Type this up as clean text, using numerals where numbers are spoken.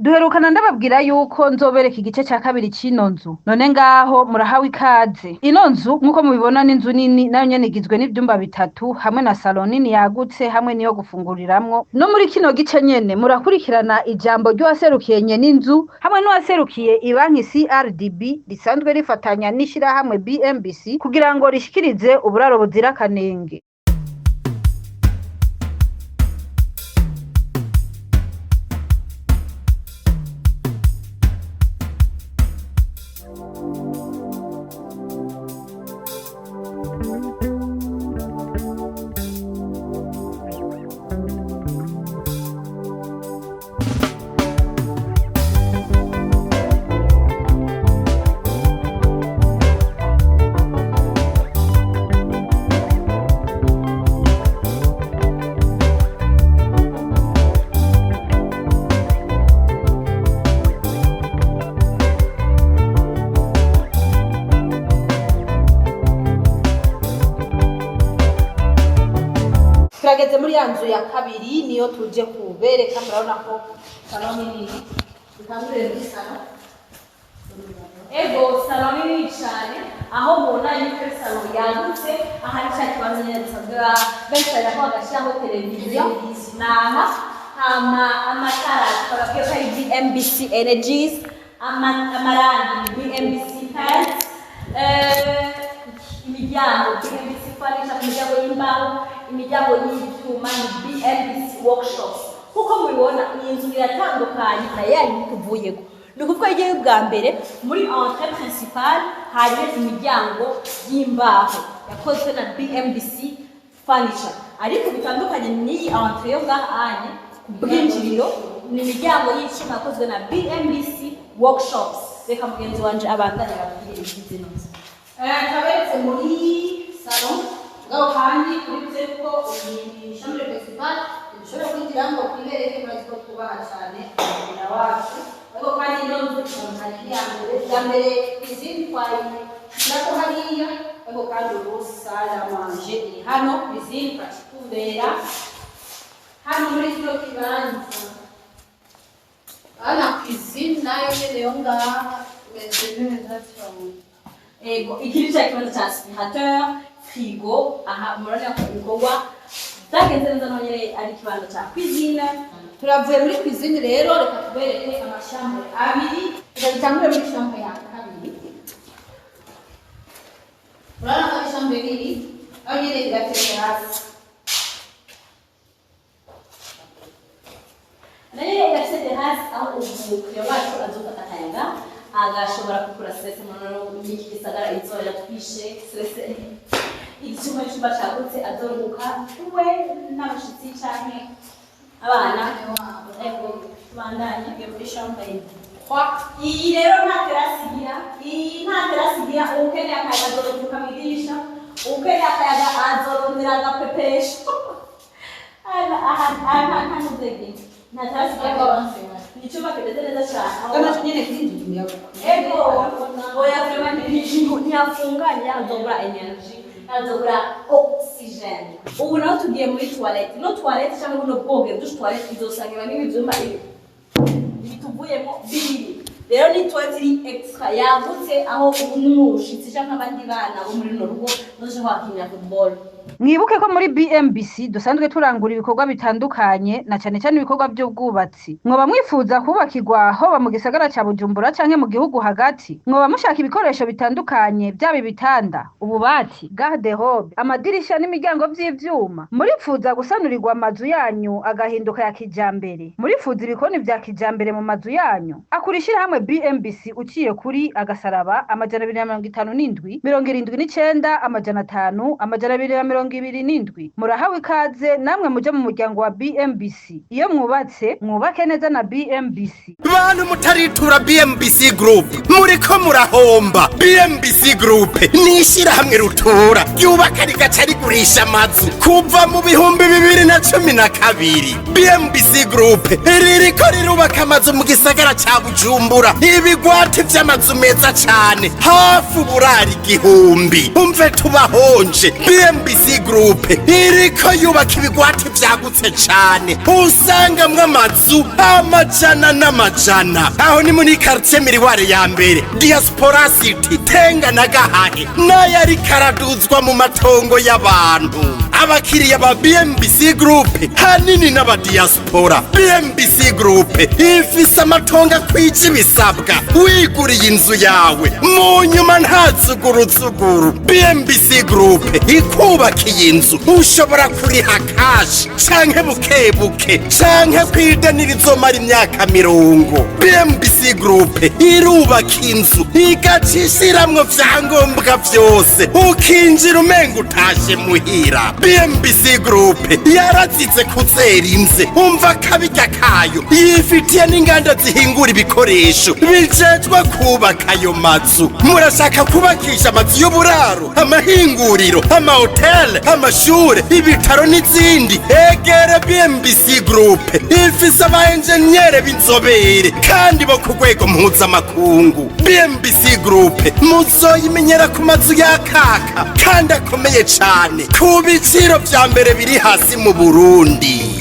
Duherukana ndababwira yuko nzobereka igice ca kabiri c'ino nzu. None ngaho murahawe ikaze. Ino nzu nk'uko mubibona ni inzu nini, nayo nyene igizwe n'ivyumba bitatu hamwe na salon nini yagutse hamwe n'iyo gufunguriramwo. No muri kino gice nyene murakurikirana ijambo ry'uwaserukiye nyene inzu hamwe n'uwaserukiye ibanki CRDB risanzwe rifatanya n'ishirahamwe BMBC kugira ngo rishikirize uburaro buzira akanenge. Turageze muri ya nzu ya kabiri, niyo tuje kubereka. Murabona ko salon nini. Dutangurire muri salon. Ego, salon nini cyane, aho mubona yuko ari salon yagutse. Aha ni cya kibanza nyine dusanzwe benshi bagashyiraho televiziyo naha. Hama amatara twababwiye ko ari BMBC Energies, amarangi ni BMBC Paints, imiryango BMBC Furniture, imiryango y'imbaho, imiryango y'ibyuma ni BMBC Workshops. Nkuko mubibona, iyi nzu iratandukanye na ya yindi tuvuyeko. Ni ukuvuga igiye bwa mbere muri entrée principale hariho imiryango y'imbaho yakozwe na BMBC Furniture, ariko bitandukanye n'iyi entrée yo ngaha anye ku bwinjiriro, ni imiryango y'icuma yakozwe na BMBC Workshops. Reka mugenzi wanje abandanye ababwire ibigize ino nzu. Taberetse muri salon ngabo, kandi turibuze ko iyi chambre principale dushobora kwinjiramo twibereke. Murazi ko twubaha cyane umukiriya wacu. Ariko kandi ino nzu hari iya mbere, ya mbere cuisine twayishyirako hariya, ariko kandi ubu salle à manger iri hano, cuisine twakitumbera hano muri kino kibanza. Hano cuisine nayo nyene yo ngaha imeze neza cyane. Ego, iki ni cya kibanza cya aspirateur, frigo. Aha murabona ko ibikorwa byagenze neza, naho nyine ari ikibanza cya cuisine. Turavuye muri cuisine rero, reka tubereke ama chambres abiri. Reka dutangure muri chambre ya kabiri. Urabona ko ari chambre nini, aho nyene iratetse hasi. Nayo irafite terrasse, aho umukiriya wacu azofata akayaga, agashobora gukura stress. Muri iki gisagara izuba riratwishe, stress. Icyumba, cyumba cagutse, azoruhuka we n'abashitsi canke abana. Ego, tubandanye. Tugiye muri chambre Iyi rero nta terrasse igira, iyi nta terrasse igira. Ukeneye akayaga azoruhuka mu idirisha, ukeneye akayaga azorondera agapepesho. Aha nta ntuzege, nta terrasse igira. Ni icyumba kimeze neza cyane. Kama nyene kinjira umuyaga. Ego, oya, vraiment ntiyafunganye, azobura énergie, azobura oxygène. Ubu naho tugiye muri toilette. No toilette cyangwa buno bwogero, douche toilette izosangira n'ibyumba ibi tuvuyemo bibiri. Rero ni toilette iri extra yagutse, aho n'umushitsi cyangwa abandi bana bo muri runo rugo bazoja bakinira football. Mwibuke ko muri BMBC dusanzwe turangura ibikorwa bitandukanye, na cane cane ibikorwa vy'ubwubatsi. Mwoba mwifuza kubakirwa hoba mu gisagara ca Bujumbura canke mu gihugu hagati. Mwoba mushaka ibikoresho bitandukanye, vyaba ibitanda, ububati, garde-robe, amadirisha n'imiryango vy'ivyuma. Muripfuza gusanurirwa amazu yanyu agahinduka ya kijambere. Muripfuza ibikoni vya kijambere mu mazu yanyu. Akura ishirahamwe BMBC uciye kuri *257 79 500 227. Murahawe ikaze namwe muje mu muryango wa BMBC. Iyo mwubatse, mwubake neza na BMBC. Bantu mutaritura BMBC Group, muriko murahomba. BMBC Group ni ishyirahamwe rutura ryubaka rigaca rigurisha amazu. Kuva mu 2012 BMBC Group ririko rirubaka amazu mu gisagara ca Bujumbura, ibigwati vy'amazu meza cane, hafi uburari 1000. Umve tubahonje BMBC. BMBC Group iriko yubaka ibigwati vyagutse cane, usangamwo amazu amajana n'amajana. Aho ni muri quartier Miriware ya mbere, Diaspora City, Tenga na Gahahe, nayo ariko araduzwa mu matongo y'abantu. Abakiriya ba BMBC Group hanini n'abadiaspora. BMBC Group ifise amatongo akwije ibisabwa, wiguriye inzu yawe mu nyuma nta zuguruzuguru. BMBC Group ikubakiye inzu, ushobora kuriha cash canke buke buke, canke kwideni rizomara imyaka 50. BMBC Group irubaka inzu, igaca ishiramwo vyangombwa vyose, ukinjira umenga utashe muhira. BMBC Group yarazize kuzera inze, umva akabirya kayo, yifitiye n'inganda zihingura ibikoresho bijejwe kubaka ayo mazu. Murashaka kubakisha amazu y'uburaro, amahinguriro, amahoteli, amashure, ibitaro n'izindi? Egere BMBC Group, ifise aba enjeniyere b'inzobere kandi bo ku rwego mpuzamakungu. BMBC Group muzoyimenyera ku mazu yakaka kandi akomeye cane, ku biciro vya mbere biri hasi mu Burundi.